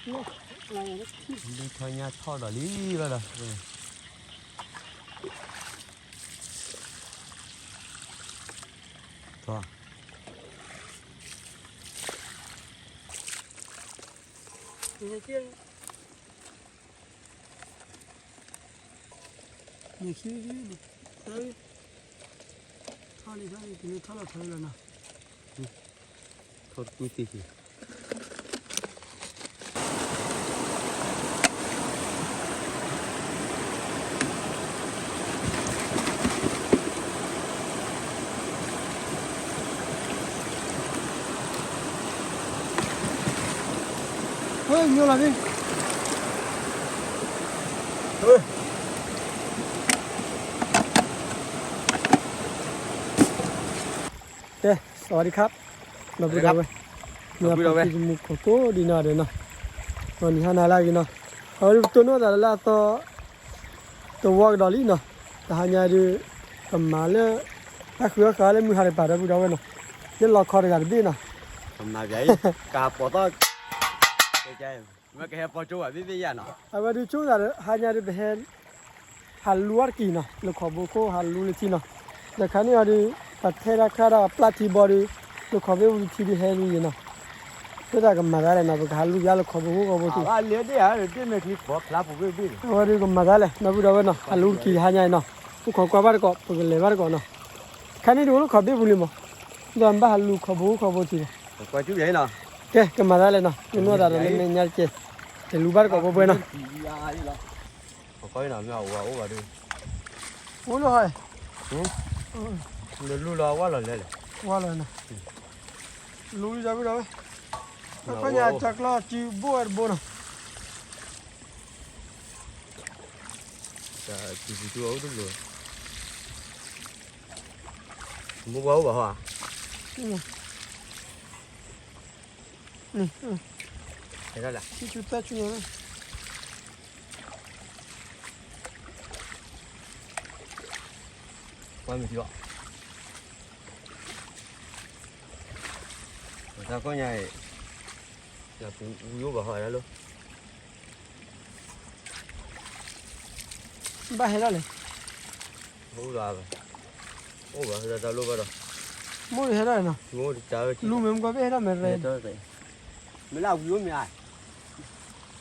လၢထီၣ်ညါထီၣ်ဒီးလံဘၣ်ဒီး, ထီၣ် နခံနခံ, ထီၣ်လံထီၣ်လံ ကန့ၣ်ထီၣ်လီၤထီၣ်လီၤနီၤ, ထီၣ်တကူၣ်သ့ၣ်သ့ၣ်. ဝဲ ညိလီၤမ့ၢ်, ကဲ สวัสดีครับ ဒီပုၢ်ဒီဝဲၢ်, မ့ၢ်ပှၤကံၢ်မူခိၣ်ကိးဒံးနီၢ်ဒီးနီၤ, ဂီၤနံၤဟါနၤလၢအဂ့ၤနီၤ, အဝဲဒုးပတိၢ်နီၣ်သးလၢအသီ တဝီကဒီးလံနီၤ, တဟါညါဒုး ကမၤလၢ တၢ်ဃုအီၣ်ဃုအီလၢမုၢ်ဟါတကပၤ ဒီပုၢ်ဒီဝဲၢ်နီၤ, လၢလီခီတဂၤတဘ့ၣ်နီၤ, ကမၤဘၣ်အံၤ ကဟဲပိာ်သီၣ် မ့ၢ်ကဟဲပိာ်ကၠိဘၣ်ဘ့ၣ်ဘ့ၣ်ယၤနီၤ, အဝဲဒုးကၠိသးဒီး ဟါညါဒုးပဟဲ ဟးလူအီၣ်တက့ၢ်နီၤ, လၢခီဘိခိၣ်ဟးလူလၢထံနီၤ, ဒီးခါန့ၣ်အီၤဒုး ပှၤထဲဒၣ်ခါဒီးပျၢ်ထံဘီဒုး လၢခီဘိဝံၤထံဒုးဟဲဝံၤနီၤ, ဖဲတၢ်ကမၤသးလဲၣ်နီၤ, ပကဟးလူပျၢ်လၢခီဘိခိၣ်ခီဘိထံ, အဝဲဒုးကမၤသးလဲၣ် ဒီပုၢ်ဒီဝဲၢ်နီၤ, ဟးလူတက့ၢ်ဟါညါအံၤနီၤ, အိၣ်ခိးကွၢ်ဘၣ်တကိး ပကလဲၤဘၣ်တကိးနီၤ, ခါန့ၣ်ဒုးအိၣ်လၢခီဘိပူၤလံမး, ဒီးဘၣ်ဟးလူခီဘိခိၣ်ခီဘိထံလီၤ, ကဲ ကမၤသးလဲၣ်နီၤ, ပနီၢ်သးဒီးလၢမဲာ်ညါတကဲ, ကလူဘၣ်တကိးပှဲၤပှဲၤနီၤ. အိၣ်လၢဟီ, လူလီၤဝါလီၤလဲၣ်လဲၣ်, ဝါလီၤနီၤ, လူလီၤဝဲ, ခီညါတၢ်ကျီၢ်စုဘိၣ်ဝဲတဘိနီၤ, တၢ်စုဘိၣ်တလိၤ, မူပှၤအိၣ်ဘၣ်ဟီဧါ, န့ၣ်, ဟဲဒၣ်လၢ ဆံဆူတၢ်ဆူညါ ကွၢ်မ့ၢ်ထံဘၣ်, တၢ်ကီၢ်ညါအံၤ, ယပူၤဝံၤအိၣ်ဘၣ်ဟီဒၣ်လီၤ, ဘၣ်ဟဲဒၣ်လဲၣ်, အိၣ်ဘၣ်, အိၣ်ဘၣ်ဟဲဒၣ်တၢ်လိၣ်ဘၣ်ဒီး, မိၢ်ဟဲဒၣ်နီၤ, လူမ့ၢ်မကွၢ်ဘၣ်ဟဲဒၣ်မ့ၢ်ရဲ, မ့ၢ်လၢအဝံၤအိၣ်မ့ၢ်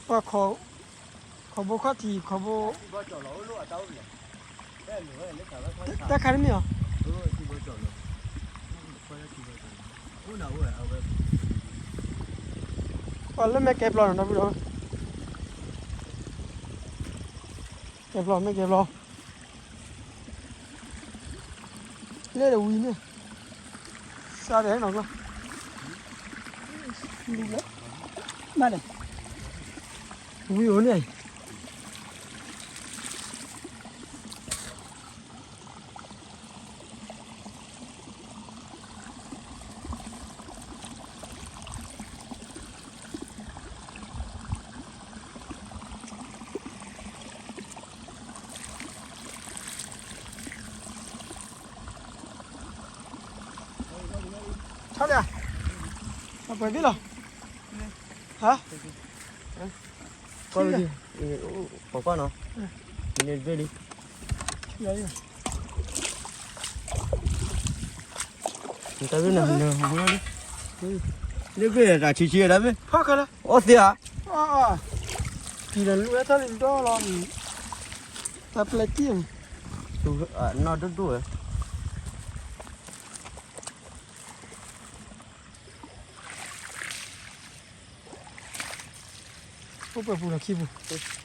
ဧါ ပှၤခီ, ခီဘိခီၣ်ထံး ခီဘိ, တၢ်ခါတမ့ၢ်အီၤ, ပှၤလၢမဲာ်ကဲပျီနီၤ ဒီပုၢ်ဒီဝဲၢ်, ကဲပျီ မ့ၢ်ကဲပျီ လၢတဝံၤန့ၣ်, စးဒီးဟဲနီၤကျီ, မ့ၢ်လဲၣ်, ဝံၤအိၣ်န့ၣ်, ဆီလံ, ပှဲၤဘ့ၣ်လီၤ, ဟါ, ကွၢ်, ပကွၢ်နီၤ, န့ၣ်တဘ့ၣ်လံ, တဘ့ၣ်န့ၣ်, လၢဘ့ၣ်တၢ်ဆံးဆံးတဘ့ၣ်, ဖီၣ်ခဲလၢာ်, အိၣ်သ့ဧါ, ကံၢ်ဒီးလူဝဲထီၣ်လံဒီလီၤ, တၢ်ပျဲကံၢ်န့ၣ်, နီၢ်ဒိၣ်ဒိၣ်ဝဲ အိၣ်ပှဲၤပူၤလီၤခံပူၤ,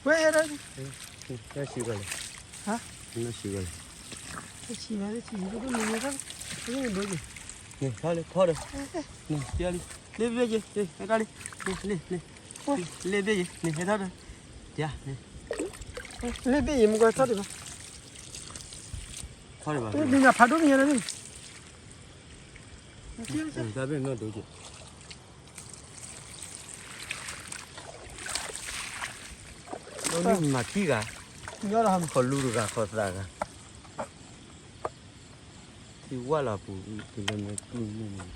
ဝဲအဲၣ်ဒၣ်, တၢ်ဆံးဘၣ်လဲၣ်, ဟါ, တၢ်ဆံးဘၣ်လဲၣ်, တၢ်ဆံးဘၣ်, တၢ်ဆံးဘၣ်, န့ၣ်, ထီၣ်လံ, ထီၣ်ဒီး, န့ၣ်, လ့ဘ့ၣ်ယ့ၣ်, လ့, လ့, လ့ဘ့ၣ်ယ့ၣ်, န့ၣ်, ဟဲထီၣ်ဒီး, န့ၣ်, လ့ဘ့ၣ်ယ့ၣ် မ့ၢ်ကွၢ်ထီၣ်ဒံးဘၣ်, ထီၣ်ဒံးဘၣ်, ဖးဒိၣ်မ့ၢ်ညါလီၤန့ၣ် တၢ်ဘ့ၣ်နီၢ်ဒိၣ်က့ၤ, မၤထံဂၤ, ခီလူတဂၤခီသးဂၤ, ထံဝၣ်လီၤပူၤ, တုၤလၢမ့ၢ်ကုၢ်န့ၣ်န့ၣ် လၢ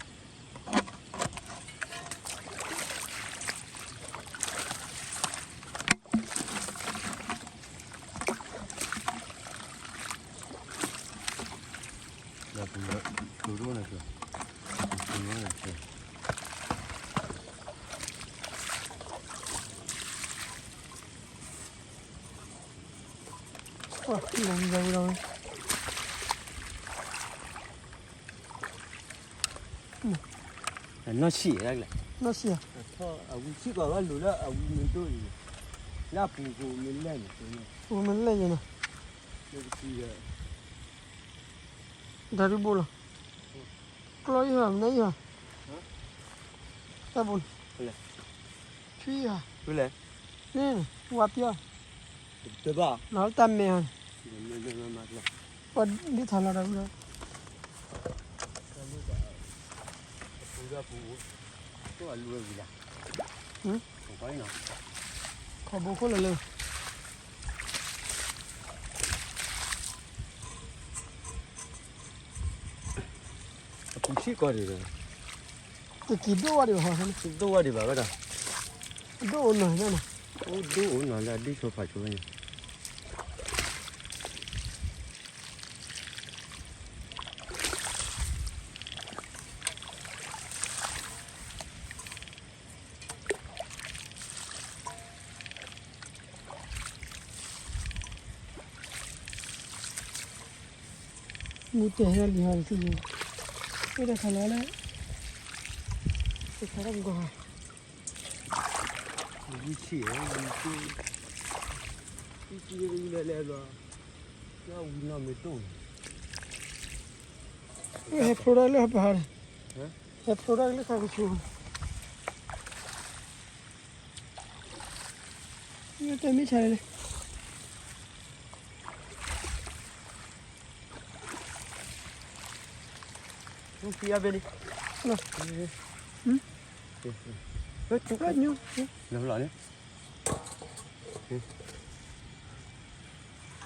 လီၤဝံၤလီၤဝံၤလီၤဝဲ, နီၢ်ဆံး, နီၢ်ဆံးဧါ, အဝံၤဆံးကီးဘၣ်လိၤလၢအဝံၤမ့ၢ်ဒိၣ်အံၤ, လၢအပူၤပူၤမ့ၢ်လဲၣ်န့ၣ်, ပူၤမ့ၢ်လဲၣ်ယဲနီၤ, တၢ်ဒုးဘိလီၤ, ကျီယံၤဟီ မနုၤယံၤဟီ, တၢ်ဘိန့ၣ်, ထွံၣ်ဟီ, န့ၣ်, ဝါပျီ, လီၤတၢ်မဲာ်ဟီန့ၣ်, ပှၤဒ်ထီၣ်လီၤဒီး, ခီဘိခိၣ်လၢာ်လၢ အပူၤဆံးကီးဒံးဘၣ်, တက့ၤဒိၣ်ဝဲဒံးဘၣ်ဟီ, ဒိၣ်ဝဲဒံးဘၣ်ဝဲဒၣ်, ဒိၣ်အိၣ်နီၤ, အိၣ်ဒိၣ်အိၣ်နီၤလၢအဒ့ဆိဖးဆိဝဲန့ၣ်, မူတဲာ်ဟဲလံဟီတထံၣ်, အိၣ်ဒီးခးလီၤလၢ, တခါထီၣ်ပကီၢ်, ဝံဆံး, ဝံဆံးလဲၤလဲၤဘျီ, လၢဝံနီၢ်မ့ၢ်တိၢ်န့ၣ်, ဟဲဖျိးဒၣ်လၢဟဲပဟးန့ၣ်, ဟဲဖျိးဒၣ်လၢခါကဆူၣ် တဲမ့ၢ်ဆါလၢ, ဖံအဘ့ၣ်လံ, လၢညိ, လၢလီၤန့ၣ်, တ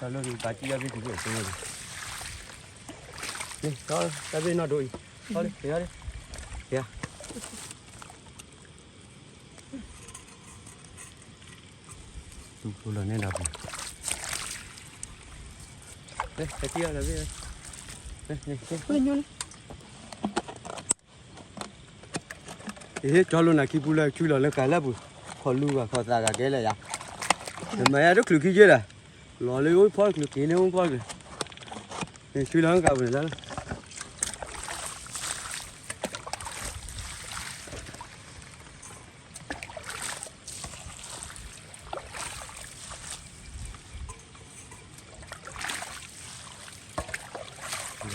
ၢ်လၢကဘၣ်ကံအဘ့ၣ်တဘ့ၣ်အသိးန့ၣ်, တၢ်ဘ့ၣ်နီၢ်ဒိအံၤ, လၢ, တူၢ်ဖျိလီၤန့ၢ်ဒီးပူၤ, ဟဲကံအီၤလီၤဘ့ၣ်, အ့ၣ် ကၠီလိနၤခံပူလၢဆူလီၤလၢကၤလၢပူၤ, ခီၣ်လူၤဂၤခီၣ်သးဂၤကဲလဲၣ်ယါ, နမၤယါတချုးခံက့ဒီး, လီၤလၢအိၣ်ဖီတချုးက့ၤန့ၣ်အိၣ်ဖီတချုး, ဆူလီၤကၤပူၤန့ၣ်လၢ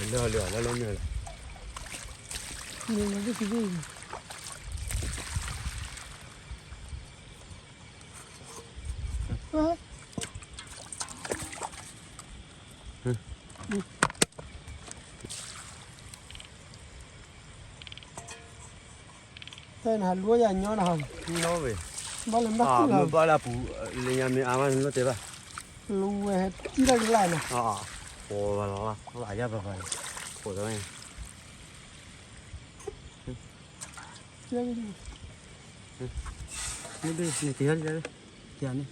လၢလၢလၢလၢမ့ၢ်လီၤ, တဲနၤလူယၤညီနၤဟီ, ညီဝဲ, ဘၣ်လၢဘၣ်ကူၣ်လီၤ, ဘၣ်လၢပူၤ, လၢညါမ့ၢ်အါမးနလိၣ်တဲဘၣ်, လူဝဲဟဲကံတၢ်ကလၢ်နီၤ, အိၣ်ဘၣ်လီၤ, ဘၣ်ယါဘၣ်ဘၣ်, အိၣ်သဝဲန့ၣ်, မ့ၢ်ဘ့ၣ်န့ၣ်က့ၤဟဲလံ, က့ၤန့ၣ်, ခိၣ်လီၤ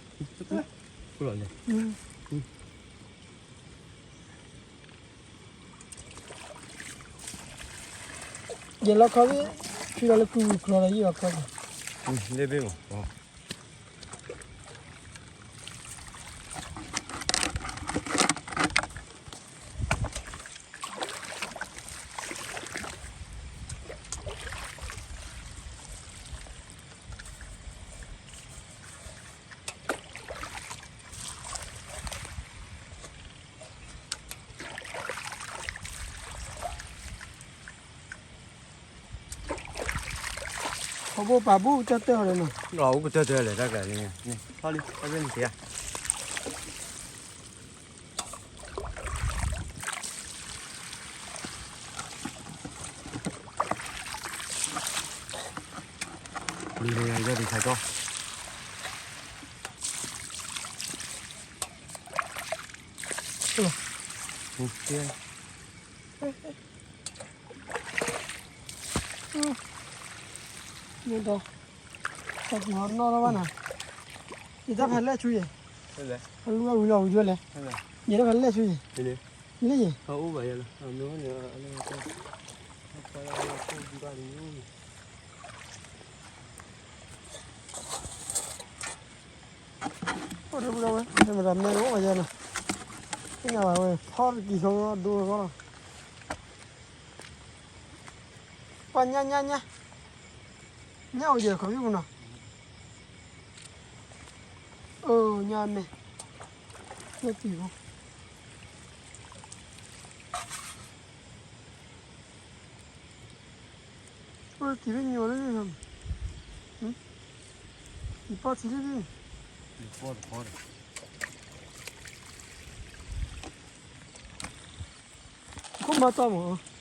န့ၣ် ယလီခီဘ့ၣ်, ဖံလီၤလၢကုၢ်ကျီလီၤယံာ်လီၤခီ, လ့ဘ့ၣ်မး, ခီဘိပာ်ဘူၣ်ကတၢၢ်တၢၢ်အီၤလီၤနီၤ, အိၣ်ကတၢၢ်တၢၢ်လဲၣ် တၢ်ကျဲၤလံ, ထီၣ်လံ အဝဲန့ၣ်က့ၤဧါ, လံယၤဒံးခါကီ, မ့ၢ်ဒီး, တၢ်ကနီၤနီၢ်လီၤဘၣ်နၤ, ယတၢ်ဖးလဲၢ်ဆူယဲၢ်, အလူအဝံၤလီၤဝံၤဒ်လဲၣ်, ယတၢ်ဖးလဲၢ်ဆူယဲၢ်, လၢယဲၢ်, အိၣ်တဘျီဝဲ မ့ၢ်မတၤမ့ၢ်အိၣ်ဝဲယဲၢ်နီၤ, ညၣ်ဝဲ ဖီတကံၢ်ဆိအဒိအဂီၢ်လီၤ. ပှၤညၣ်ညၣ်ညၣ်, ညၣ်အိၣ်ယဲၢ်ခီၣ်ယုၢ်ပူၤနီၤ. အၢ ညၣ်မဲာ်, ညၣ်တံၢ်ဖိ. အၢ တံၢ်ဖဲညိၣ်လၢန့ၣ်, ယပီၢ်ထံလၢန့ၣ်, ယပီၢ်တပီၢ်ဒီး, ခိၣ်မၤတီၢ်မး.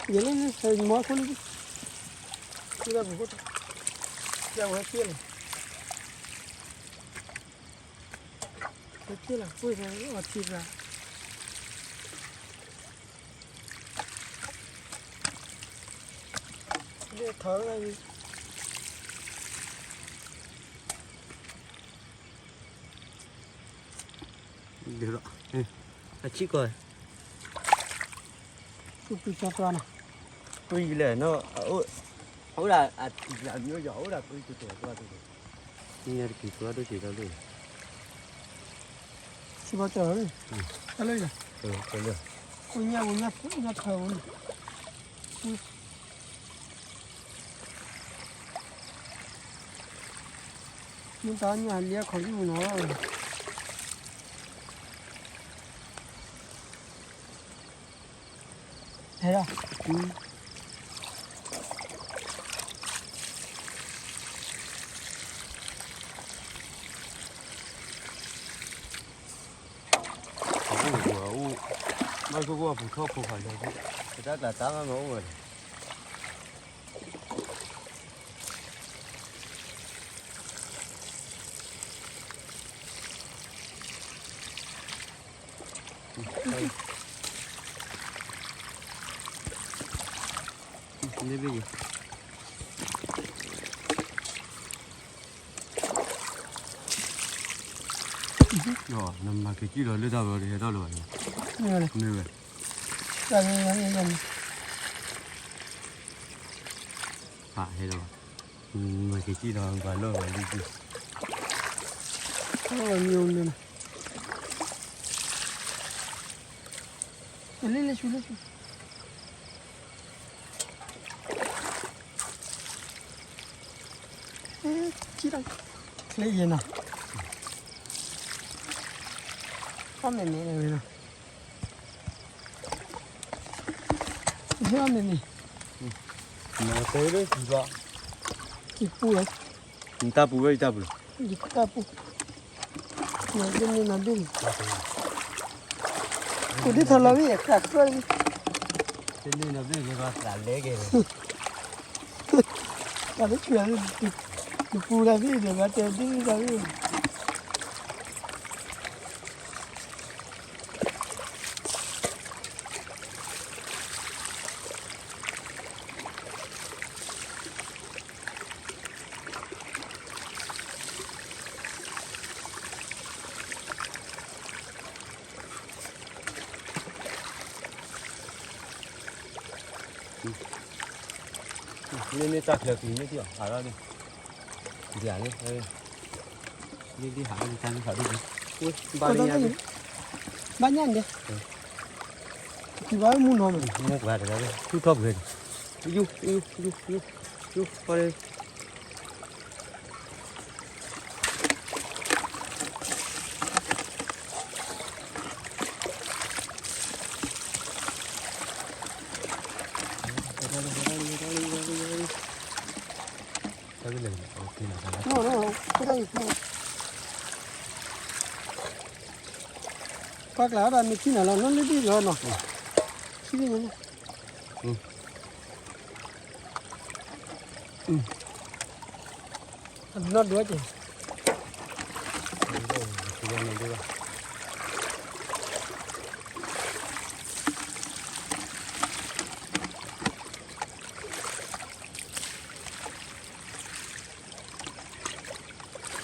ယဲလၢန့ၣ် မၤခိၣ်လၢ, ယဝဲက့ၤလီၤ, ဝဲက့ၤလီၤ ဝဲအီၣ်ထံကျါ. ဒ်သိး, အဆံကီၢ်, ဆူပျံၤကၢ်ကျါနီၤ, ပှံၤလဲၣ်နီၤ, အအိၣ်ဒၣ်, အအိၣ်ဒၣ်ပှံၤတတဲာ်ကျါတတဲာ်, ညၣ်တကံၢ်ကျါဒိၣ်က့ၤတၢ်လၢ, ဆံဘီကၢ်လီၤ, တၢ်လၢ, ညၣ်ညၣ်ဖၢဝဲန့ၣ် မ့ၢ်တၢ်ညၣ်လၢခီၣ်ယုၢ်နီၤ, ဟဲလီၤ. အအိၣ်, ဘၣ်ဆိကမိၣ်ပူၤထီၣ်ဖိခါလၢ, ပတၢ်ကျါတၢ်မၤမၤအိၣ်ဝဲလီၤ. နမၤက့ၤကံၣ်လီၤလၢတၢ်ဘျီဒီး ဟဲထီၣ်လၢၤဘၣ်, မ့ၢ်ဝဲ, ဟဲလီၤ, မၤက့ၤကံၣ်လီၤ ပှၤလီၢ်ဘၣ်လံက့ၤ, လၢလၢဆူလၢဆူ ကံၣ်လီၤ, ချ့ယဲနီၤ, ဖီၣ်မဲာ်မဲာ်ဝဲနီၤ, ဖီၣ်မဲာ်မဲာ်, နတဲလၢကံၣ်ဘၣ်, ကံၣ်ပူၤလီၤ, နတၢ်ပူၤဝဲ ယတၢ်ပူၤလီၤ, ယတၢ်ပူၤ, နဒ်န့ၣ်နဘ့ၣ်, အိၣ်ဒ်ထီၣ်လီၤဝဲ သးကျၢၢ်လံ, တန့ၢ်နဘ့ၣ် ယဘၣ်သးလဲက့ၤ, တၢ်လၢဆူၣ်, နပူၤတၢ်ဘ့ၣ်ဒီး ဘၣ်တဲဒ်တၢ်ဘ့ၣ် မ့မ့ၢ်တၢ်ချၢပံၤန့ၣ် ဟးထီၣ်န့ၣ်, ဒ်န့ၣ်, ဒ်ဟးထီၣ်န့ၣ် တၢ်န့ၣ်ဟးထီၣ်န့ၣ်, ဘၣ်ညၣ်န့ၣ်, ဘၣ်ညၣ်န့ၣ်, ကံၣ်ဘၣ်မူနီၤမး, မူပှၤတဂၤလၢ ထူၣ်ထီၣ်ပှဲၤန့ၣ်, ယူၢ်, ယူၢ်, ယူၢ်, ယူၢ်, ယူၢ်, ဖီၣ်လၢ ပှၤကျါဝဲဒၣ်မ့ၢ်ထံၣ်နၤလီၤ နီၢ်လၢဒ်လီၤနီၤ, ထံၣ်န့ၣ်, အနီၢ်ဒိၣ်က့ၤ တၢ်လၢ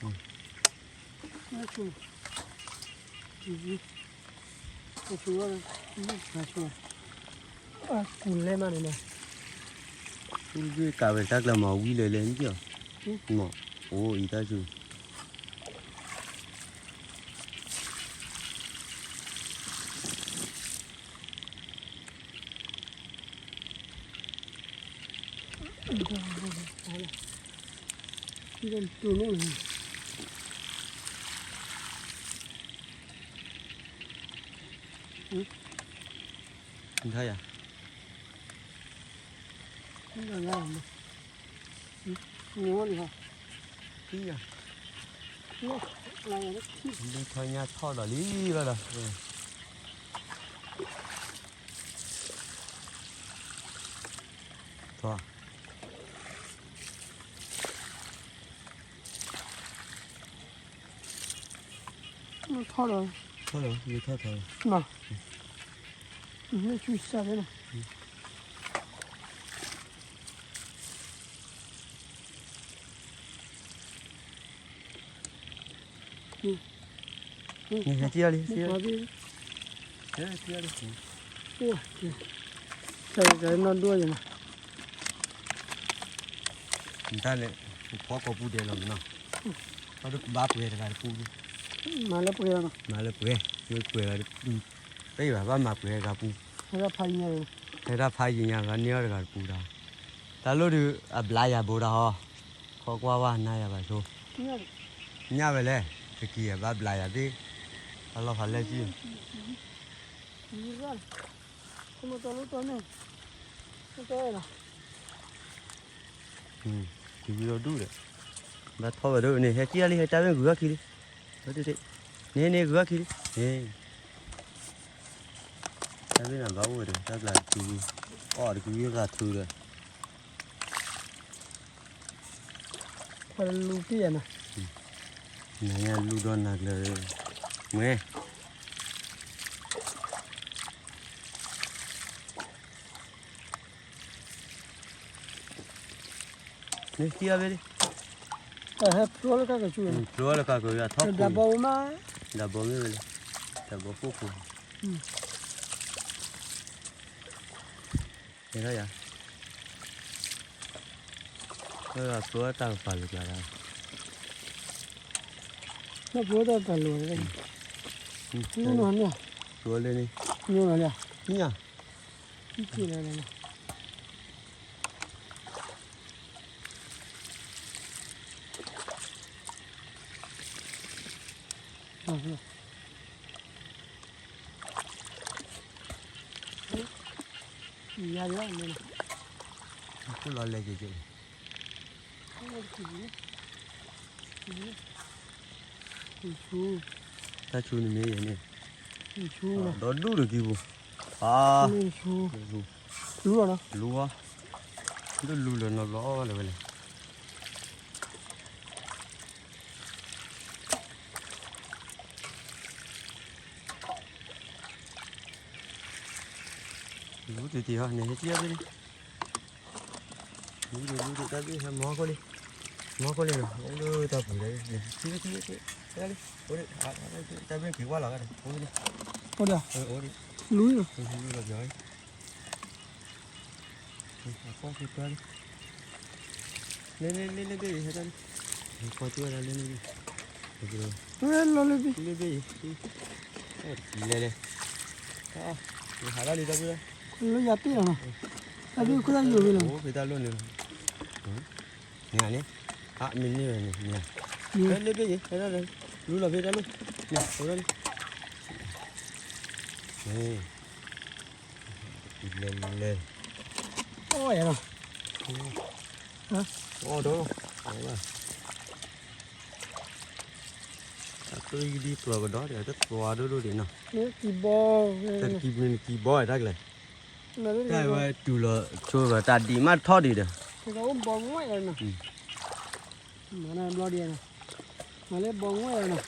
အဆူၣ်, အဆူၣ်, အဆူၣ်, အဆူၣ်လဲမးန့ၣ်, ကးဝဲတၢ်ကျၢၤမၤဝံၤလၢလဲၣ်, မ့ၢ်, အိၣ်အံၤတၢ်ဆူၣ် ထီၣ်ညါထီၣ်ဒီးလံလီၤဒီး, ထီၣ် ထီၣ်လီၤ, ထီၣ်လီၤ, မ့ၢ်ထီၣ်ထီၣ်လီၤ, မ့ၢ်ဆူစၢ်လီၤ, နဟဲထံၣ်အီၤလံ, ထံၣ်အီၤလံ, တၢ်နီၢ်ဒိၣ်ယၤနီၤ, နတၢ်လဲၤ, ဖီကိးပူၤဒဲးလီၤမနီၤ, ဘၣ်ပှဲၤတဂၤတပူၤ, မၤလၢပှဲၤ, မၤလၢပှဲၤ, မ့ၢ်ပှဲၤဂၤ, တဘၣ်မၤပှဲၤတဂၤပူၤ, ဟဲဒၣ်ဖးယံၤညါ, ဟဲဒၣ်ဖးယံၤညါဂၤန့ၢ်အီၤတဂၤတပူၤဒီး, တၢ်လိၣ်ဒုး အဘျါယၤဘိတၢ်ဟီ, ခီကွၢ်ဝဲနၤယၤဘၣ်ဆိ, ညၣ်ဝဲလဲၣ်, တကံၢ်အဘၣ်ဘျါယၤသ့ၣ်, အလီၢ်ဖးလဲၢ်ကံၢ် တဝံၤဒီးဒူၣ်ဒီး, ဘၣ်ထီၣ်ဝဲဒၣ်န့ၣ် ဟဲကံၢ်အီၤလံ ဟဲတၢ်ဘ့ၣ်ဂုၤဂၤခံလံ, န့ၣ်န့ၣ်ဂုၤဂၤခံလံ, န့ၣ်, တၢ်ဘ့ၣ်နၤဘၣ်အိၣ်ဝဲဒီး တၢ်ဘျါတကံၢ်, အီၣ်တကံၢ်ဂၤထူဒီး ဖဲလူၤက့ၤယၤနီၤ, နၤညါလူၤဒီးနၤကျၢၤ, မ့ၢ် န့ၣ် ကံၢ်အီၤဘ့ၣ်လံ, ဟဲဖျိလၢကါကဆူ, ဖျိလၢကါကဆူ ထီၣ်ဒၣ်ဘီမး, ဒၣ်ဘီမ့ၢ်ဝဲလဲၣ်, ဒၣ်ဘီကိၣ်ဖိ, ကဲထီၣ်ယၤ, ဖျိတၢ်ကပၤလိာ်ကျါဒၣ်, ဖျိတၢ်ကပၤလိာ်, ဖျိလၢန့ၣ်, ညိလီၤလၢ, ညၣ် ယၤလီၤ, လီၤလဲၣ်က့ၤက့ၤ, တၢ်ဆူန့ၣ်မ့ၢ်ယဲန့ၣ်, ဒီဒူၣ်တကံၢ်ပူၤ, လူၤ, လူၤ, ဒိၣ်လူၤလၢနီတဘျီအီၣ်ဘၣ်လၢၤဝဲလဲၣ်. လူၤတံၢ်တံၢ်ဟီ န့ၣ်ဟဲကံၢ်အီၤဘ့ၣ်လံ, လူၤတံၢ်လူၤတံၢ်တၢ်ဘ့ၣ် ဟဲမီခိၣ်လံ, မီခိၣ်လံနီၤ အိၣ်လၢတၢ်ပူၤဒီး, ထံထံထံ, တၢ်လံ, အိၣ်ဒံး, တၢ်ဘ့ၣ်က့ၤဝါလီၤဂၤဒီး အိၣ်လံ, အိၣ်ဒံး, လူၤ, လူၤလီၤပျီၤ, ကွၢ်ဆူၣ်ကွၢ်လံ, လၢလၢလၢလၢဘ့ၣ်အံၤ ဟဲတၢ်လံ, ကွၢ်ကၠူဝဲဒၣ်လၢလၢဘ့ၣ်, လၢလၢဘ့ၣ်, လၢဘ့ၣ်အံၤ, လဲၤလဲၤ, ဟးတၢ်လံတၢ်ဘ့ၣ်, လၢယၤတ့ၢ်လီၤနီၤ, တၢ်ဘ့ၣ်ခိၣ်တၢ်ယိာ်ဝဲလီၤ, အိၣ်ဖဲတၢ်လိၣ်န့ၣ်လီၤ, န့ၣ်န့ၣ်, အမ့ၢ်န့ၢ်ဝဲန့ၣ်, လၢလၢဘ့ၣ်အံၤ ဟဲတၢ်လံ, လူၤလီၤဖဲတၢ်လိၣ်, န့ၣ်, အိၣ်တၢ်လံ, န့ၣ် လဲၤလဲၤ, အိၣ်ယၤလီၤ, အိၣ်ဒီး, အသွံၣ်ဒံပျီၤကဒီးဒီး တသွါဒိၣ်ဒိၣ်ဒံးနီၤ, တကံၢ်မ့ၢ်တကံၢ်ဘီတၢ်ကျဲ, တၢ်ဝဲတူၢ်လီၤဆိဘၣ်တၢ်ဒံးမးထီၣ်ဒံးဒီး, မၤဘျီဒံး, မၤလၢဘီငွဲၣ်နီ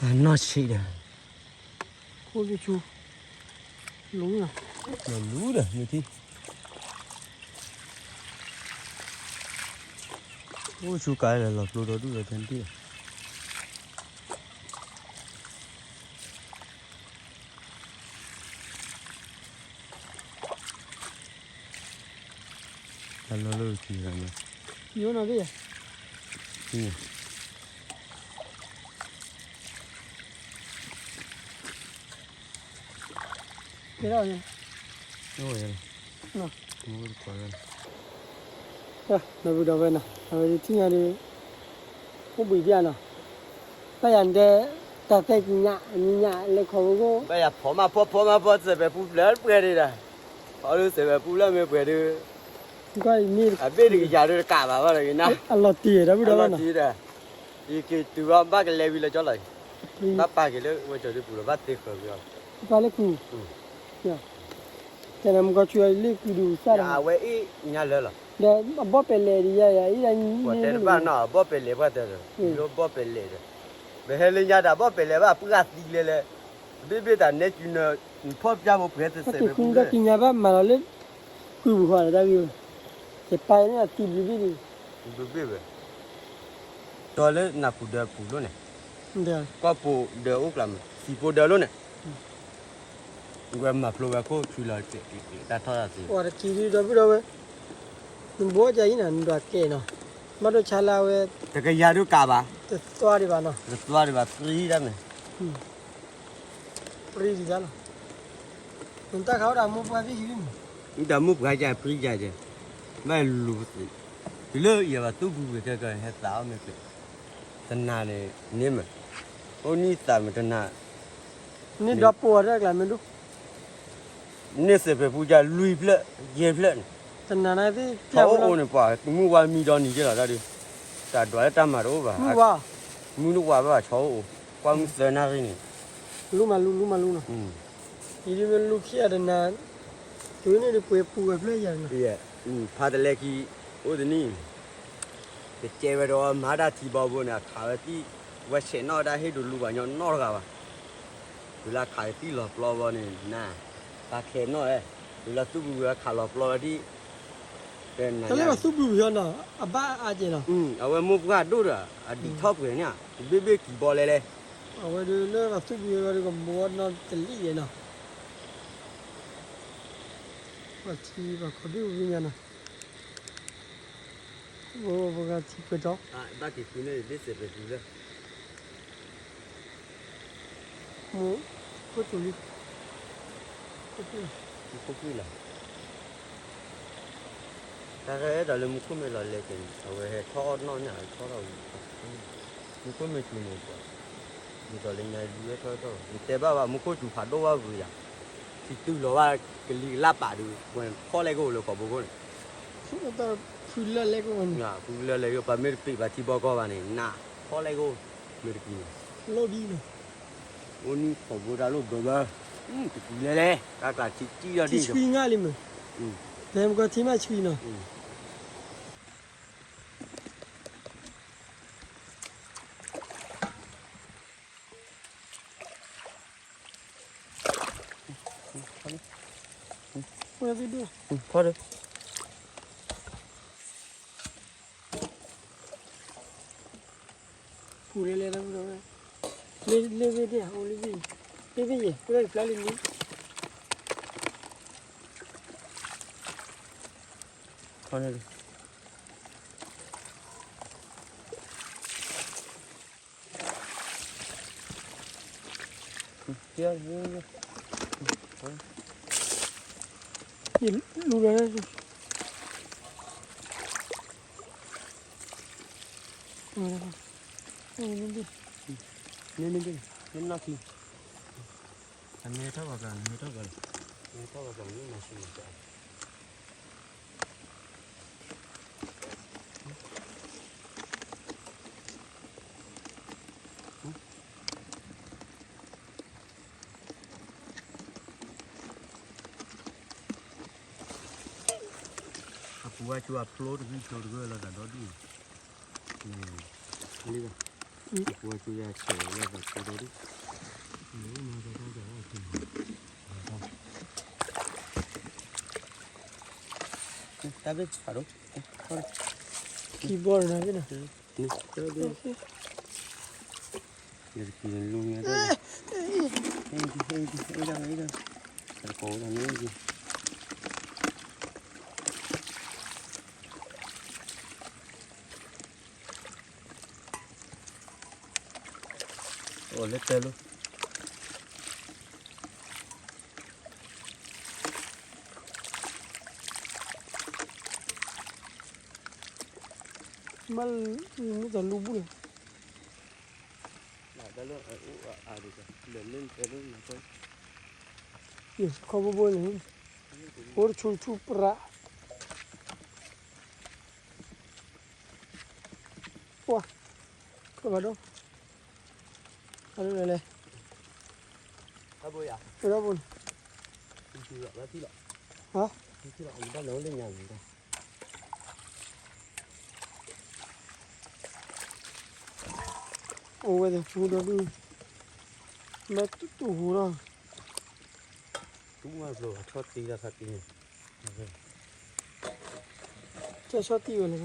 ၤ, နီၢ်ဆံးဒီး, ခိၣ်ကဆူ, လူၤ, လူၤဒီး မ့ၢ်ထံ, အိၣ်ဆူကၤလီၤ လီၤပျိဒီဒူၣ်ဒီး တနံၣ်, တၢ်လီၢ်လၢက့ၤဂၤန့ၣ်, ညိနီၤဘ့ၣ်ယၤ, ကဲထီၣ်န့ၣ်, အိၣ်ဝဲ, နီၤ, နီၤ, ဒီပုၢ်ဒီဝဲၢ်နီၤ အဝဲဒၣ်ထံၣ်ညါဒီး, အိၣ်ဘှံးပျၢ်နီၤ, ဘၣ်ယၤဒဲ, တၢ်သဲကံညါ အညါလဲၤခီဖိ, ဘၣ်ယၤဖီမးဖီ ဖီမးဖီ စဲးပဲၤပူၤဖျၢၣ်ပှဲၤဒံးဒီး, ဖီလၢစဲးပဲၤပူၤလၢမ့ၢ်ပှဲၤဒီး, အဘ့ၣ်တကယၤဒီးတကးဘၣ်ဘၣ်ဒီးကနၣ်, အလီၤတံၢ်ဒီး အလီၤတံၢ်ဒီး, ယက့ၤတုၤဘၣ် ဘၣ်ကလဲၤဝံၤလၢကၠီလီၤအံၤ, ဘၣ်ပာ်က့ၤလၢဝဲကၠီဒုပူၤလီၤ ဘၣ်သ့ဃၢၤဝံၤအီၤ, ပာ်လၢကူ, တဲနမူကီၢ်ဆူၣ်အံၤလၢကူဒုးစၢ်ဒီး, အဝဲအ့ၣ်ညါလၢလီၤ, ဒီးအဘီၣ်ပဲၤလဲၣ်ဒံးယၤယၤအံၤ, ပှၤတဲတဘၣ်နီၤ အဘီၣ်ပဲၤလဲၣ်ပှၤတဲဒီး, ယိဘီၣ်ပဲၤလဲၣ်ဒီး, ပဟဲလၢညါတၢ်ဘီၣ်ပဲာ်လဲၣ်ဘၣ် ပှၢ်သံလဲၣ်လဲၣ်, ဘ့ၣ်ဘ့ၣ်တၢ်နဲကၠူနၢ်, နဖီၣ်ပျၢ်ဖိပှဲၤသစဲးပဲၤပူၤလဲၣ်, တၢ်ကံၣ်ညါဘၣ်မၤလီၤလၢ ကုၢ်ပူၤဃီလၢတၢ်ဂ့ၢ်ဝဲ, ယပၢ်န့ၣ်အသံဘျ့ဘ့ၣ်န့ၣ်, ဘျ့ဘ့ၣ်ဝဲ, တီလၢနၢ်ပူၤဒၢပူၤလိၣ်န့ၣ်, ကီၢ်ပူၤဒၢအိၣ်ကျါမး သံဖိဒၢလိၣ်န့ၣ်, ဝဲမၤဖျိဝဲခိၣ်ဆူလီၤ, တၢ်ထီၣ်တၢ်သံ, ပှၤတကံၤဒုဒီပုၢ်ဒီဝဲၢ်, နဘိးကၢ်အံၤနၤ နဒွးကဲနီၤ, မ့ၢ်ဒိဆါလၢဝဲ, တကယၤဒုကးဘၣ်, တသွါဒံးဘၣ်နီၤ, တသွါဒံးဘၣ် ပြံဒၣ်မ့ၢ် ပြံဒံးတၢ်လီၤ, နတၢ်ခးအိၣ်ဒီးမိၢ်ပှၢ်သ့ၣ်ဟံၣ်မး, ဒီးမိၢ်ပှၢ်ကၢ်ပြံကၢ်ကဲ, ဘၣ်လူၤ, တုၤလၢယဘၣ်သူၣ်ဘုဂ့ၤကဲကဲ ဟဲသးအီၣ်မ့ၢ်ကျဲ, တနၤန့ၣ်န့ၣ်မး, အိၣ်နံၣ်သးမးတနၤ, န့ၣ်ဒီးပိာ်အီၤတၢ်ကျါမ့ၢ်ဒိၣ် န့ၣ်စဲးဖဲပူၤကၢ်လွံၢ်ဖျၢၣ်, ယဲၢ်ဖျၢၣ်န့ၣ်, တနၤန့ၣ်သ့ၣ်ပျၢ်အိၣ်အိၣ်န့ၣ် ပှၤမုၢ်ဝါမံဒီနံၤကဲလီၤတၢ်ဒုး, တၢ်ဒွးလၢတၢ်မၤတအိၣ်ဘၣ်, မုၢ်ဝါ, မုၢ်တဝါဘၣ်ဆီအိၣ်အိၣ်, ကွၢ်မုၢ်သၢနၣ်ရံၣ်န့ၣ်, လူမၤလူ လူမၤလူနီၤ, ယဒုးမ့ၢ်လူခံဂၤတနၤ, တုၤန့ၣ်ဒုးပှဲၤပူၤဝဲဖျၢၣ်ယၤနီၤ, ဖးတလဲခံ, အိၣ်တနံၣ် ကကဲဝဲဒီးမၤတၢ်ထံဘီဘိန့ၣ် အခးဝဲသံၣ်, ဝဲဆဲးနီၣ်ဝဲဒၣ်ဟ့ၣ်ဒိးလူပှၤညီနီတဂၤဘၣ်, တုၤလၢအခးကသံၣ်လီၤပျီဘီန့ၣ် နၤ, တၢ်ခဲနီၣ်ဝဲ, တုၤလၢသူၣ်ဘုဂ့ၤအခးလီၤပျီဝဲဒၣ်, တၢ်လၢသူၣ်ဘုဂ့ၤနီၤ, အဘၣ်အါကဲနီၤ, အဝဲမိၢ်ပှၢ်ဒိၣ်ဒီး အဒံးထီၣ်ပှဲၤန့ၣ်, တဘ့ၣ်ဘ့ၣ်ကံၤဘီလဲၣ်လဲၣ်, အဝဲဒုးလၢသူၣ်ဘုဂ့ၤဝဲဒုးကဘီနီတလံၣ်ယဲနီၤ, ပှၤထံပှၤကီၢ်ဒုးဝံၤညါနီၤ ပှၤထံပှဲၤတီ, ဘၣ်က့ၤဃုန့ၣ် ဒ်စဲးပူၤလၢ, မူခိၣ်စူၤလံ, မူခိၣ်ပှံၢ်လီၤ, တၢ်ရဲၣ်ဒီးလၢမူခိၣ်မ့ၢ်လီၤလဲၤက့ၤန့ၣ် အဝဲဟဲထီၣ်အီၣ်နီၣ်ညၣ်ထီၣ်ထီၣ်ဝံၤ, မူခိၣ်မ့ၢ်စူၤန့ၣ်, ဒ်သိးလၢညါလူဝဲထီၣ်ထီၣ် ယတဲဘၣ်ဘၣ် မူခိၣ်စူၤဖးဒိၣ်ဘၣ်ဝံၤယၤ, ထံတုၤလီၤဘၣ်ကလံၤကလၢ်ပာ်ဒုး ပှဲၤဖီၣ်လဲၣ်ကအိၣ်လၢကီၢ်ဘိခိၣ်န့ၣ်, ဖုလၢလဲၣ်ကအိၣ်န့ၣ်, ဖုလၢလဲၣ်ကအိၣ် ပှၤမ့ၢ်တပ့ၤဘၣ်ထံဘီကီၢ်ဘၣ်န့ၣ် နးဖီၣ်လဲၣ်ကအိၣ်, မ့ၢ်တကံၤန့ၣ်, လီၢ်ဒ်န့ၣ်, အိၣ်နံၣ်ထီၣ်ဘိတၢ်လိၣ်ဘၢဘၢ, တကံၤလဲၣ်လဲၣ် တၢ်ကျးထံတံၢ်ဒီးဒ်, ထံဆှံငါလံမ့ၢ်, လဲၤမကီၢ်ထံမးဆှံနီၤ ထီၣ်, ပူၤလဲၤလဲၤဒီး, လ့ၣ်ဘ့ၣ်ဒၣ် အိၣ်လ့ၣ်ဘ့ၣ်, လ့ၣ်ဘ့ၣ်ယဲၢ် ပှၤဖျါလံန့ၣ်, ထီၣ်န့ၣ် ယလူၤလီၤ, နထီၣ်ဘၣ်ကျါ နထီၣ်ဘၣ်လီၤ, နထီၣ်ဘၣ်ကျါ နမၤဆူၣ်မၤစၢ် အပူၤဝဲကၠိအဖျိတဂံၢ်ဖျိတဂၢၢ်လီၤသးဒီဒူၣ်, လံဘၣ်, အပူၤဝဲကၠိယၤဆဲးလီၤသးဖျိဒီဒူၣ်, တၢ်ဘ့ၣ်ဖးဒိၣ်, ခံဘီနၤဘ့ၣ်နၤ, ယကလူၤညါတၢ်, ဟ့ၣ်ဒံး ဟ့ၣ်ဒံး ဟ့ၣ်ဒံး ဟ့ၣ်ဒံး, တကိးဝဲဒၣ်န့ၣ်, အိၣ်လၢတၢ်လိၤ ဘၣ်မ့ၢ်တၢ်လူၤဘူၣ်လီၤ, ခီဘိဘိန့ၣ်, အိၣ်တဆူၣ်ဆူၣ်ပြး, ပှၤ, ကဘၣ်ဒိၣ်, အလဲၣ်, ဝဲဒၣ်ဘိန့ၣ်, ဟါ, အ အိၣ်ဝဲသ့ၣ်ပူၤဒီးဒုး, မ့ၢ်တူၢ်တူၢ်ဟူးလီၤ, တူၢ်မးဘျီ ဆီတံၢ်တၢ်ခါတံၢ်န့ၣ်, ကဲဆီတံၢ်ဝဲလၢ,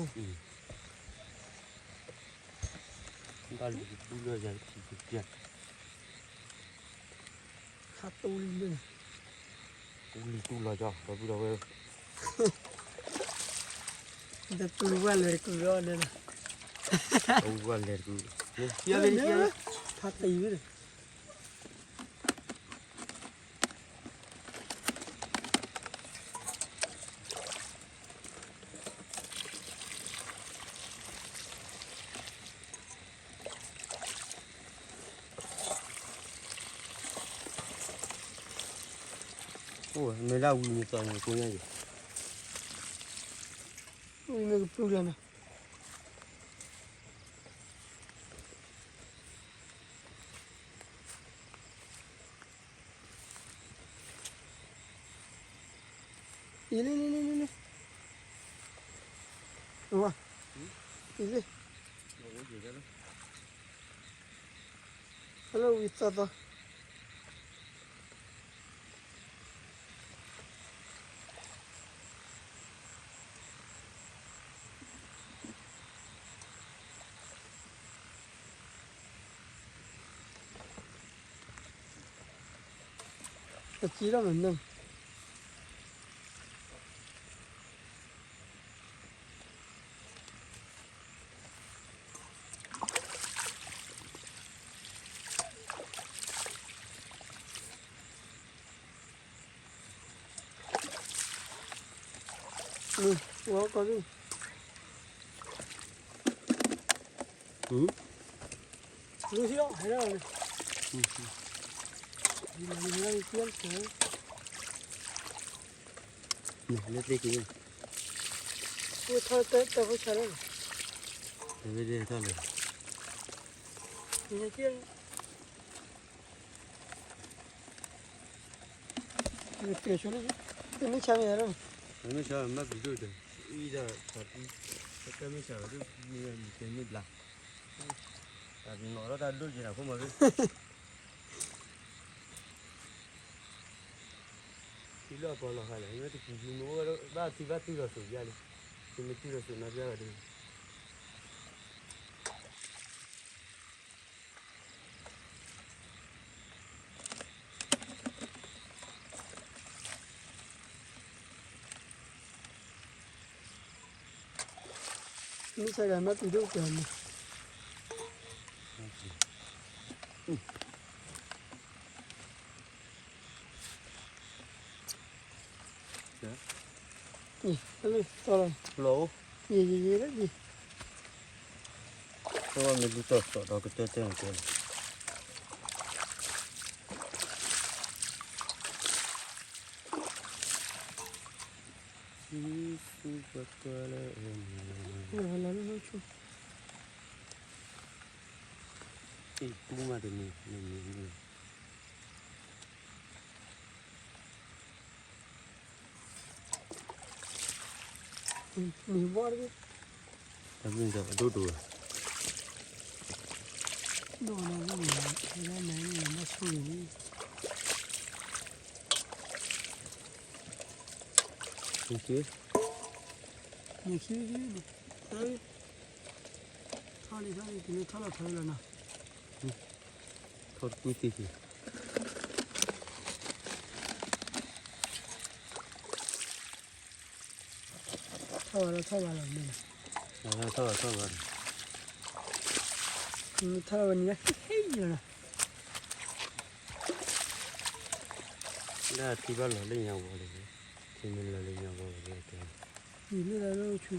ဘၣ်လူၤတူၢ်လၢယၤတထံၣ်ကပျၢ်, ဟးတူၢ်လံန့ၣ်, တူၢ်လံတူၢ်လီၤကၠီ ဒီပုၢ်ဒီဝဲၢ်, တတူၢ်ဝဲလဲၤတကုၢ်လီၤန့ၣ်, တူၢ်ဝဲလဲၤတကုၢ်, ဖးတံၢ်ဝဲန့ၣ် အိၣ်မ့ၢ်လၢဝံၤမ့ၢ်သီန့ၣ် ကိးညါယံၤ, ဝံၤမ့ၢ်ကပျုၢ်လီၤနီၤ, အံၤလံလံလံလံလံ, အံၤလံ, ဟဲလၢဝံၤသီသီ တကံလီၤမ့ၢ်န့ၣ်, ဝဲကီၢ်ဒု, လူၤထံလီၤ ဟဲလီၤန့ၣ်, လၢသ့က့ၤ, ဝဲထီၣ်တၢ်ဖိဆါလီၤ, တဝဲဒၣ်ထီၣ်လီၤ, တမ့ၢ်ဆါမ့ၢ်ယၤလီၤ, တမ့ၢ်ဆါမ့ၢ်ဘၣ်ပျံၤဒိၣ်ဒီး, အံၤဒၣ်ဆါပံ, တမ့ၢ်ဆါဘၣ်ဒိၣ်, မ့ၢ်တမ့ၢ်ဘျါ, တၢ်နီၣ်ထီၣ်တၢ်ဒိၣ်က့ၤနၤဖိမး, ထံလီၢ်ပီၤလီၤဃာ်လဲၣ်, မ့ၢ်တပူၤပူၤမ့ၢ်အိၣ်ဝဲဒၣ် ဘၣ်ထံဘၣ်သူၣ်လီၤစိၤယါလံ, မ့ၢ်သူၣ်လီၤစိၤနီၢ်ဘၣ်ဝဲဒၣ် မ့ၢ်ဆါဂၤမ့ၢ်ပျံၤဒိၣ်ပျၢၤန့ၣ်, လီၤ, ယံာ်ယံာ်ယံာ်လၢယံာ်, တဝဲမ့ၢ်ဒ်သိးစီၤဒီးကတၢၢ်တၢၢ်န့ၣ်တဲလီၤ ဆူပကလၢအန့ၣ်, အံၤကူမးတမံၤ, မံၤမံၤ, မံၤဘီတဘ့ၣ်, တမံၤဒီးအဒိၣ်ဒိၣ်, ဒိၣ်ဒီးဝံၤ, ဟဲဒၣ်နၤန့ၣ် ဘၣ်ဆိၣ်ဂ့ၤန့ၣ် နခံ, နခံ, ထီၣ်လံ ထီၣ်လံ ကမ့ၢ်ထီၣ်လီၤထီလီၤနီၤ, ထီၣ်တကူၣ်သ့ၣ်သ့ၣ်, ထီၣ်ဘၣ်လီၤ ထီၣ်ဘၣ်လီၤန့ၣ်, ထီၣ်ဘၣ် ထီၣ်ဘၣ်, ထီၣ်ဝဲန့ၣ် ဟ့ၣ်လီၤနီၤ, လၢထံဘၣ်လီၤလၢညါဝဲလၢ, ထံမ့ၢ်လီၤလၢညါဝဲလၢကဲ, ယံာ်လၢလၢဆူ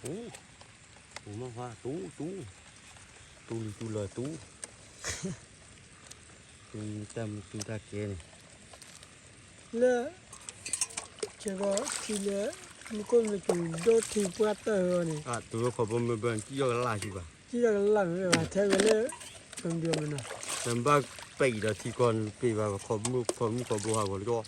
အိၣ်မး တူၢ်တူၢ်, တူၢ်လံၤတူၢ်လီၤတူၢ်, တူၢ်တၢ်မုာ်တူၢ်တၢ်ကဲန့ၣ်, လၢ, ကဲကီးထံလၢ, မူခိၣ်မ့ၢ်တူၢ်ဒီထံပှၢ်တၢၢ်အဂီၢ်န့ၣ်, တူၢ်ဝဲခီဘိမ့ၢ်ဘၢၣ် ကံၣ်ယီၢ်ကလၢ်ဆံဘၣ်, ကံၣ်ယီၢ်ကလၢ်မ့ၢ်ဘၣ် ထဲဝဲလၢ, ပမ့ၢ်ဘၣ်ပဲာ်အံၤဒီးထံကီၢ်န့ၣ် ပ့ၤဘၣ် ခီမုၣ်ခီမုၣ်ခီဘိဟးဂီၤလၢကီၢ် တ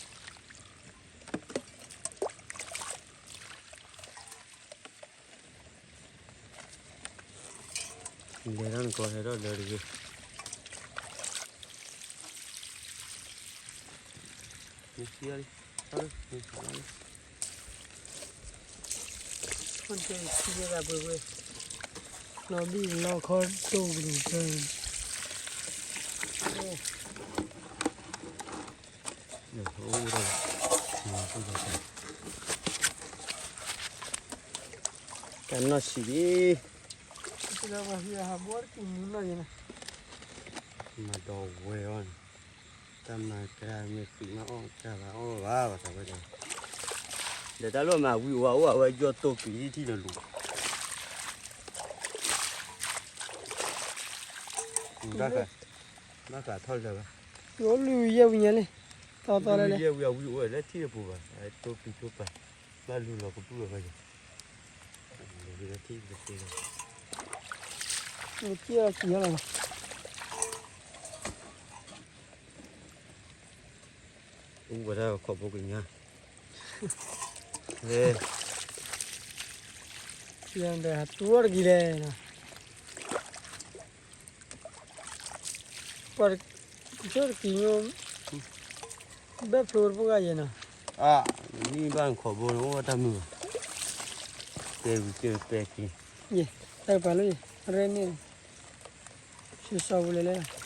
လဲၤတၢ်နကီဟဲထီၣ်လၢတဂ့ၤ. နထံၣ်လံ, ထီၣ်လံ, နထံၣ်လံ. ထံၣ်ဝဲဒၣ်ပှဲၤပှဲၤ, လီၤဘံၣ်လီၤခီဒိၣ်ကဒိၣ်ကတၢၢ်. အိၣ်ဒၣ်, တၢ်နီၢ်ဆံးလံ. မၤဒီးဝဲအီၤန့ၣ်, တၢ်မၤကမ့ၢ်ဃံးမးအီၣ်ကဘၣ်အီၣ်ဘၣ်ဘၣ်တၢ်ဝဲဒီး, ဒီးတၢ်လီၢ်မၤဝံၤအိၣ်ဝဲအိၣ်ဝဲယီၢ်တိၢ်ကံၤထံၣ်လၢလူၤ, ဘၣ်ဃးထီၣ်လၢၤဘၣ်, ယအိၣ်လွံၢ်ဝံၤယဲၢ်ဝံၤညါလံ, သီသီလဲၢ်လဲၢ်, ယဲၢ်ဝံၤအဝံၤအိၣ်ဝဲလၢထံၣ်တပူၤဘၣ်, တိၢ်ကံၤတိၢ်ပာ်, ဘၣ်လူၤလီၤကပုၢ်လီၤဘၣ်ယၤ, လၢထံၣ်တပူၤ, နက့ၢ်အီၤကံၤဟီလီၤ. အိၣ်ဝဲဒၣ်ခီၣ်ဖိကညါ, ဟဲ, ဒီးဟးတူၢ်တကံၤလဲၣ်, ပှၤကစၢၢ်တကံၤညိ, ဘဲၣ်ဖျိတပူၤဂၤယဲၢ်နီၤ, အါ, မ့ၢ်ဘၣ်ခီၣ်ဖိန့ၣ်အိၣ်ဝဲတၢ်မုာ်ဘၣ်, ကဲဝံၤကဲပဲက့ၤ, ယဲၢ်, တၢ်ပာ်လၢယဲၢ်, ရဲၣ်န့ၣ်, ဆံစီပူၤလဲၣ်လဲၣ်.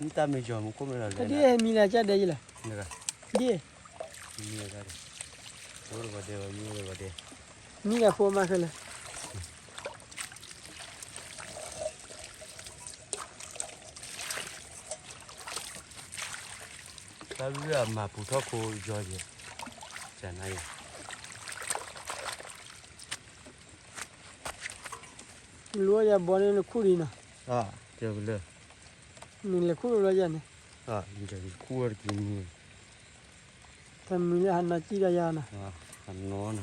မ့ၢ်တၢ်မ့ၢ်ယီၤမူခိၣ်မ့ၢ်လီၤလဲၣ်, ဒ်မံၤလၢကၢ်ဒဲးယလဲၣ်, ဒ်, မံၤလၢကၢ်ဒဲး, မံၤလၢဖိမၤခဲလၢာ်. တၢ်ရ့အမၤပူၤထီၣ်ခိယီၤယဲၢ်, ကနါယဲၢ်, လူၤယၤဘီန့ၣ်နခူၣ်ဒံးနီၤ, တဲကလၢာ်, နလဲၤခူၣ်လၢယၤန့ၣ်, ခူၣ်ဝဲတကံၤမံၤ, တမံၤလၢဟးနီၤကံၢ်ဒီးယၤနီၤ, ဟးနီၤနၤ,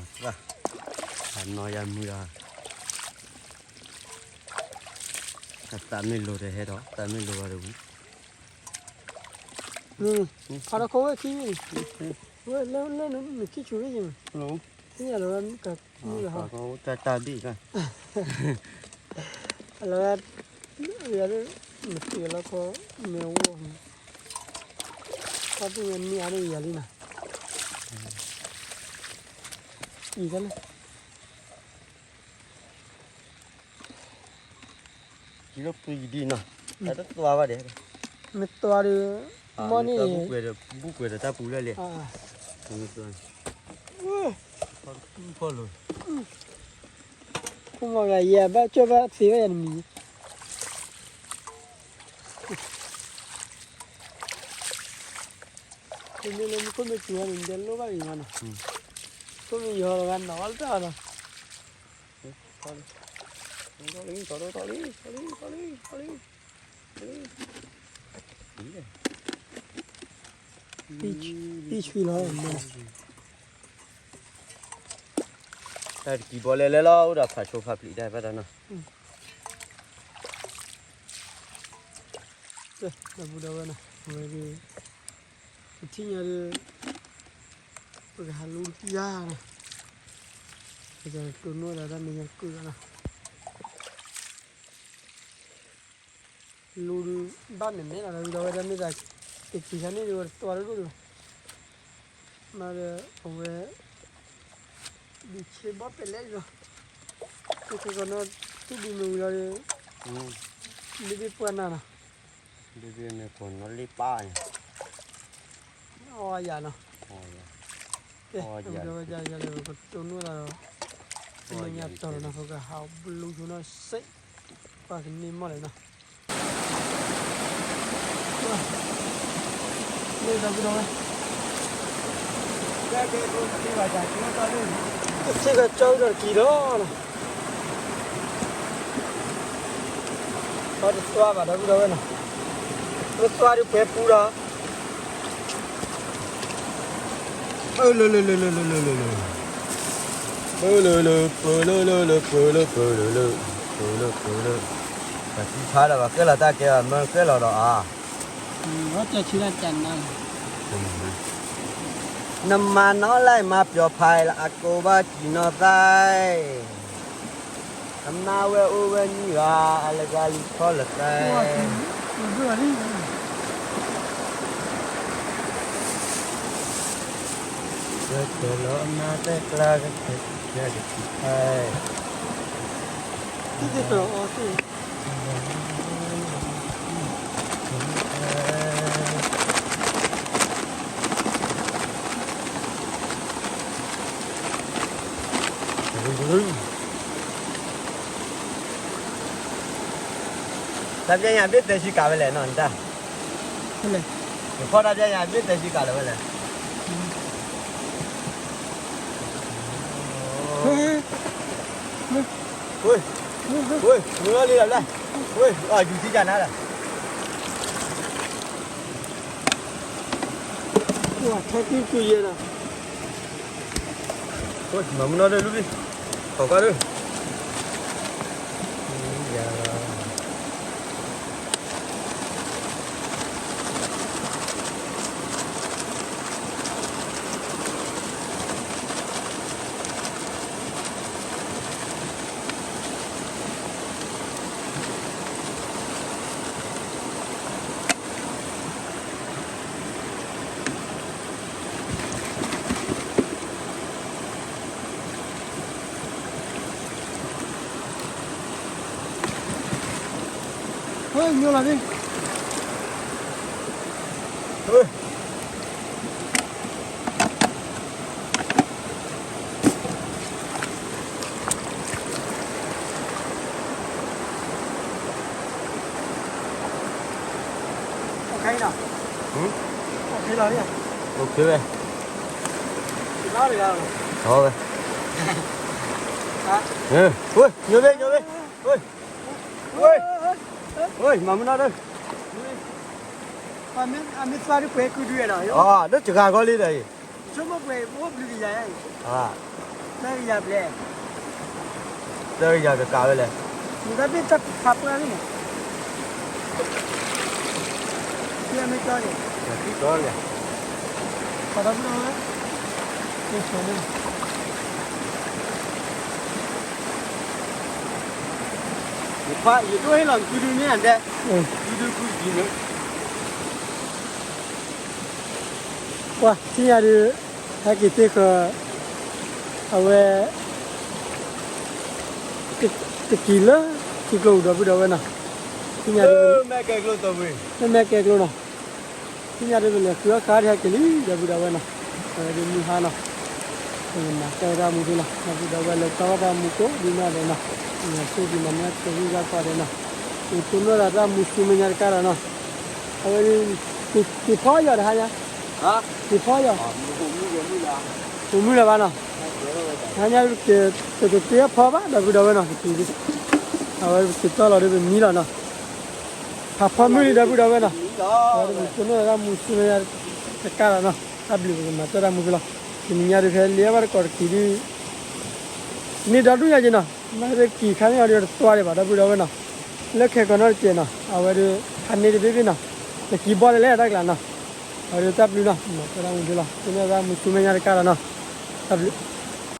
ဟးနီၤယၤမုာ်ဒီး, အသးမ့ၢ်လိၤတဟဲဒီး သးမ့ၢ်လိၤဘၣ်တဝံၤ, ဖးထီခိၣ်ဝဲခံမံၤ, ဝဲလၢလၢနခံဆူၣ်ဝဲယံၤ, သ့ၣ်ညါလီၤဝဲမုၢ်ကမုၢ်လီၤ, တၢ်တၢ်ဘ့ၣ်က, လီၤဝဲ, ယၤဒ်, နပှ့ၤလီၤခီ, မ့ၢ်ဝီ, တၢ်သူၣ်ဝဲန့ၢ်အါန့ၢ်ယၤလံနီၤ, အံၤတၢ်လၢ ယလီၤပှံၤဒံးနီၤ, တၢ်တသွါဘၣ်ဒဲး, မ့ၢ်သွါဒီး, မ့ၢ်န့ၣ်, ဘူၣ်ကွဲးဒီးတၢ်ပူၤလၢလဲၣ်, မ့ၢ်သွါ, ဖီၣ်လိၤ, ဖိမီၤဂၤယဲၢ်ဘၣ်ကၠီၣ်ဘၣ်သ့ဘၣ်ယၤတမံၤ, မ့မ့ၢ်လၢမူခိၣ်မ့ၢ်စူၤဘၣ်န့ၣ် ဒဲလိၣ်ဘၣ်ဂ့ၤမးနီၤ, မူခိၣ်မ့ၢ်ယီၤလီၤဂၤနီၤအီၣ်လၢတၢ်အီၤနီၤ, ထီၣ်လံ, ထီၣ်လံ, ထီၣ်လံ, ထီၣ်လံ, ထီၣ်လံ, ထီၣ်လံ, ထီၣ်လံ, ပံၢ်ဆှံလီၤ, တၢ်တကံၢ်ဘီလဲၤလဲၤလီၤ အိၣ်ဒီးဖးဆိဖးပျံၤတၢ်ဘၣ်တၢ်နီၤ, ဒီပုၢ်ဒီဝဲၢ်နီၤ, အဝဲဒၣ်, ပထံၣ်ညါဒီး, ပကဟးလူတပျၢ်နီၤ, ပကတိၢ်နီၣ်ဒၣ်တၢ်မ့ၢ်ညါတကုၢ်လီၤနီၤ. လူၤဒုးဘၣ်မဲာ်မဲာ်လီၤ ဒီးဝဲဒၣ်မ့ၢ်သး, ကက့ၤခါန့ၣ်ဒုးဝဲတသွါတဒိၣ်ဒံးဘၣ်, မၤဒီးအဝဲ, ဒုးဆ့ဘီၣ်ပဲာ်လဲၣ်လီၤ, ခဲကီးနီၤ, ထူၣ်ဒုးမ့ၢ်ဝံၤလီၤဒီး, ဘ့ၣ်ဘ့ၣ်ပှၢ်နၤနီၤ, ဘ့ၣ်ဘ့ၣ်မ့ၢ်ပှၢ်နီၤလ့ပၢ်န့ၣ် အီယၤနီၤ, ကဲ, ဝဲဒၣ်ယၤလဲၣ် ပကတိၢ်နီၣ်သးဒီး, ပမဲာ်ညါတီၤနီၤ ပကဟးဘျူးဆိနီၤစ့ၢ်, ပှၤကန့ၢ်မီၢ်လဲၣ်နီၤ, မ့ၢ်ဒီပုၢ်ဒီဝဲၢ်, ကဲကဲ, ထံၣ်ကကၠီဒီးတကံၤဒီးနီၤ, ပှၤတသွါဘၣ်ဒီပုၢ်ဒီဝဲၢ်နီၤ, ပသွါဒုးပှဲၤပူၤဒီး ပလၢလၢလၢလၢလၢလၢလၢ, ပလၢလၢ ပလၢလၢလၢ ပလၢ ပလၢလၢ ပလၢ ပလၢ ပှၤသံဖးဒီး ပှၤကဲလီၤတၢ်ကဲဘၣ် မၢကဲလီၤဒီးအါ နမၤနီၢ်လဲၣ် မၤပျီၤဖးလၢအကိး ဘၣ်ကံနီၢ်သၢ်, အမါဝဲအိၣ်ဝဲနံၣ်ဂၤ အလၢဂၤလံခီလၢသၢ်, ကဲလီၤအမါသဲကျါ ကဲကဲကထံၣ်ဖး တၢ်ပျဲညါဘ့ၣ်တဲဆံကးဝဲလဲၣ်နီၤ နတၢ်, နဖီၣ်တၢ်ပျဲညါဘ့ၣ်တဲဆံကးလၢၤဝဲလဲၣ်, ဝ့ၢ်, ဝ့ၢ်, မုၢ်လီၤလံလီၤဘျဲ, ဝ့ၢ်, ယူၤထံကနၤဒီး ထီၣ်ကံၢ်ကံၢ်ယဲလီၤ, မၤမုၢ်နီၢ်ဒၢၣ်လူၢ်ဘ့ၣ်, ကိးကီၢ်ဒၢၣ်, ယၤ ညိလီၤ, အိၣ်ဝဲ, ဝ့ၢ်, ညိဘ့ၣ် ညိဘ့ၣ်, ဝ့ၢ်, ဝ့ၢ်, မၤမုၢ်နီၢ်ဒၢၣ်, အမ့ၢ်သွါဒ်ပှဲၤကုဒုဒီး, လၢစှၤကီလံဒီးအံၤ, ဆိကမိၣ်ပှဲၤအိၣ်ဘျုးကယၤ, သၢကယၤဘျဲၣ်, သၢကယၤကကးဝဲလဲၣ်, မ့ၢ်တၢ်ဘ့ၣ်တၢ်ဖးပှၢ်န့ၣ်, မ့ၢ်ကီန့ၣ်, ကီလဲၣ်, ယဖး ယဒိၣ်ဟ့ၣ်လီၤကုဒုမ့ၢ်အဒဲ, ကုဒုကုဒုန့ၣ် ပှၤသ့ၣ်ညါဒုး, ဟဲက့ၤသ့ၣ်ဃီ, အဝဲ, တကံၤလၢ, ထံကျိဒီပုၢ်ဒီဝဲၢ်နီၤ, သ့ၣ်ညါဒုး, မ့ၢ်မဲကဲကျိနီၤ, သ့ၣ်ညါဒုးပလဲၤဃုအီၣ်ဃါဒ်ဟဲက့ၤလံ ဒီပုၢ်ဒီဝဲၢ်နီၤ, အဝဲဒုးမုၢ်ဟါနီၤ, ပကမၤတၢ်တၢ်မူသ့လီၤ ဒီပုၢ်ဒီဝဲၢ်လၢတၢ်ဂီၢ်တၢ်မူကိးဒ်နီၢ်ဒဲးနီၤ, ယဆိကမိၣ်မၤမ့ၢ်တၢ်ဂ့ၢ်ဂီၢ်သီဒဲးနီၤ, ပကတိၢ်နီၣ်သးတၢ်မူဆူမဲာ်ညါတကးဒီးနီၤ, အဝဲ, က့ၤဖီယီၤတဟါညါ, က့ၤဖီယီၤ, ပိာ်မုၣ်လၢၤဘၣ်နီၤ, တဟါညါ, ပတသ့အဖီဘၣ် ဒီပုၢ်ဒီဝဲၢ်နီၤ, ပက့ၤ, အဝဲပက့ၤတီၢ်လီၤဒီးပမံလီၤနီၤ, ဖးဖီမုၢ်လံ ဒီပုၢ်ဒီဝဲၢ်နီၤ, အဝဲပကတိၢ်နီၣ်သးတၢ်မူဆူမဲာ်ညါတကးဒီးနီၤ, တၢ်ဘျုးပကမၤတၢ်တၢ်မူသ့လီၤ, တနံၤညါဒုးဖဲလံအဘၣ်တကိးတက့ၤဒုး န့ၢ်ဒီဒူၣ်ညါက့ၤနီၤ, မ့ၢ်တက့ၤခါန့ၣ်အီၤဒီးတသွါဒံးဘၣ် ဒီပုၢ်ဒီဝဲၢ်နီၤ, လၢခဲကိာ်နီတစဲးနီၤ အဝဲဒုး, ဟးန့ၢ်တဘ့ၣ်ဘ့ၣ်နီၤ, နက့ၤဘီၣ်လဲၣ်လဲၣ်တၢ်ကျးနီၤ, အဝဲဒုးတၢ်ဘျုးနီၤ မၤတၢ်တၢ်မူသ့လီၤ တိၢ်နီၣ်သးမူဆူမဲာ်ညါတကးဒီးနီၤ, တၢ်ဘျုး